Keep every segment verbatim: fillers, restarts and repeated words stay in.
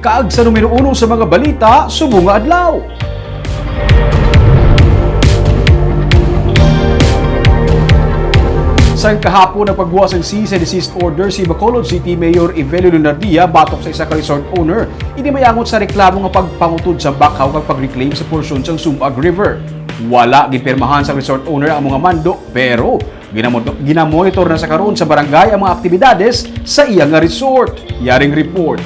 Kag sa numero uno sa mga balita subong nga adlaw. Sang kahapon, nagpagwa sang cease and desist order si Bacolod City Mayor Evelio Lunardia batok sa isa ka resort owner, ini may angot sa reklamo nga pagpangutod sa backhoe kag pag-reclaim sa porsyon sang Sumag River. Wala ginpirmahan sang resort owner ang mga mando, pero ginamo-, ginamonitor na sa karon sa barangay ang mga aktibidades sa iya nga resort. Yaring report.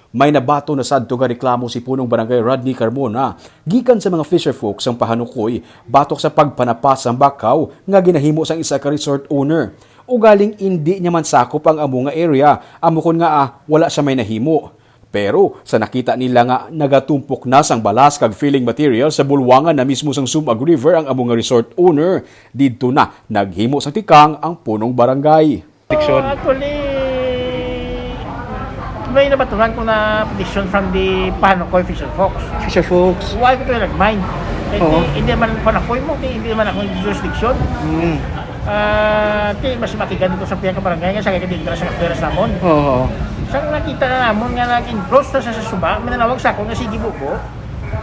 May nabaton na sadto nga reklamo si Punong Barangay Rodney Carmona gikan sa mga fisherfolk sang Pahanukoy batok sa pagpanapas sang backhoe nga ginahimo sang isa ka resort owner. Ugaling indi niya man sakop ang amo nga area, amo kon ngaa wala siya may nahimo. Pero sa nakita nila nga nagatumpok na sang balas kag filling material sa bulwangan na mismo sang Sumag River ang amo nga resort owner, didto na naghimo sang tikang ang Punong Barangay. Section. Ah, actually, may nabatunan ko na petition from the Pahanukoy Fisherfolks. Fisherfolks. Why ko ito nag-mind? Eh, Oo. Hindi, hindi man Pahanukoy mo, hindi, hindi man ako jurisdiction. Mm. Ah, ti, mas matigan dito sa piyang kabarangay nga sa kagadigra sa kaperas namon. Oo. Sa nakita na namon nga nag-encroach na sa, sa suba, may nanawag sa ako nga sige bubo.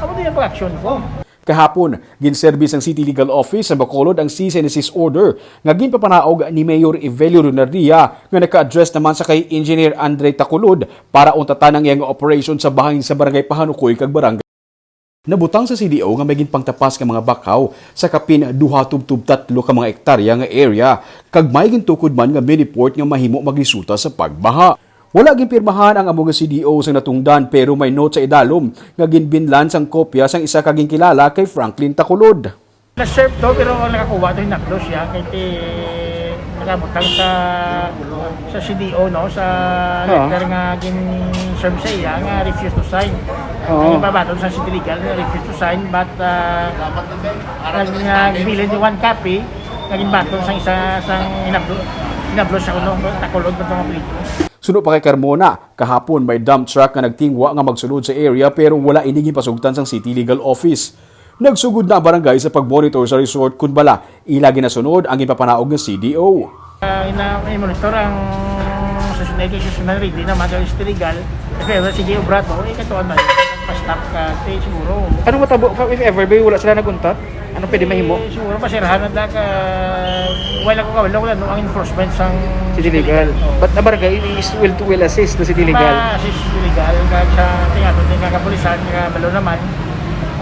Ako din ang pag-action ko. Kahapon, ginserbi sang City Legal Office sa Bacolod ang cease and desist order nga ginpapanaog ni Mayor Evelio Lunardia nga naka-address naman sa kay Engineer Andre Taculod para untatan ang iyang operasyon sa bahin sa Barangay Pahanukoy kag Barangay. Nabutang sa C D O nga may ginpangtapas nga mga backhoe sa kapin duha tubtob tatlo ka mga ektarya nga area, kag may gintukod man nga miniport nga mahimo magresulta sa pagbaha. Wala ginpirmahan ang amo nga C D O sa natungdan, pero may note sa idalom nga ginbinlan sang kopya sang isa ka ginkilala kay Franklin Taculod. Na-serve to, pero ang nakakuha to, hinaklo siya kay ti-, nakabutang sa, sa C D O, no, sa Oo. Letter nga gin-serve sa iya nga refuse to sign. Oo. Ang ibabaton sa city legal nga refuse to sign, but, ah, ang, ah, gibilin ni one copy nga ginbaton sang isa sang hinablo, hinablo sa uno, Tacolod, nga mga apelyido. Suno pa kay Carmona, kahapon may dump truck nga nagtingwa nga magsulod sa area, pero wala ini ginpasugtan sang City Legal Office. Nagsugod na ang barangay sa pagmonitor sa resort kun bala ila ginasunod ang ginpapanaog nga C D O. Ah, ina-, i-monitor ang susunod kay susunod, ready na mga city legal. Pero sige, obra to, eh, katuan na, pa-stop ka, te, siguro. Anong matabo if ever, bay, wala sila nagunta? Ano pwede mahimo? Eh, siguro, masirahan na da ka, wala ko ka, wala ko lang ang enforcement sang City Legal. Oo. But ang barangay is will to will assist the City Legal. Ma-assist City Legal, kag sa tingado, tingado kapulisan, kabalo naman,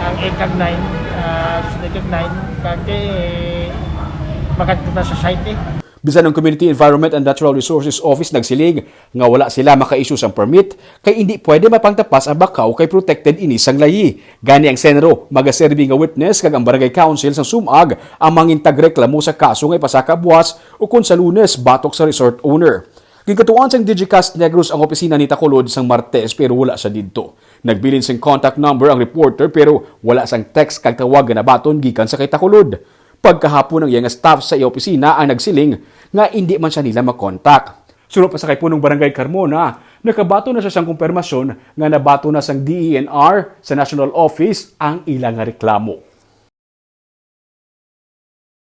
ang eight kag nine, ah, eight kag nine, kag, eh, magkadto na sa site, eh. Bisan ang Community Environment and Natural Resources Office nagsiling nga wala sila maka-issue sang permit kay indi pwede mapangtapas ang backhoe kay protected ini sang layi. Gani ang CENRO magaserbi nga witness kag ang Barangay Council sang Sumag ang mangin tagreklamo sa kaso nga ipasaka buwas ukon sa Lunes batok sa resort owner. Ginkatuan sang Digicast Negros ang opisina ni Tacolod sang Martes, pero wala siya didto. Nagbilin sing contact number ang reporter, pero wala sang text kag tawag nga nabaton gikan sa kay Tacolod. Pagkahapon, ang iya nga staff sa iya opisina ang nagsiling nga indi man siya nila makontak. Suno pa sa kay Punong Barangay Carmona, nakabaton na siya sang kumpirmasyon nga nabaton na sang D E N R sa National Office ang ila nga reklamo.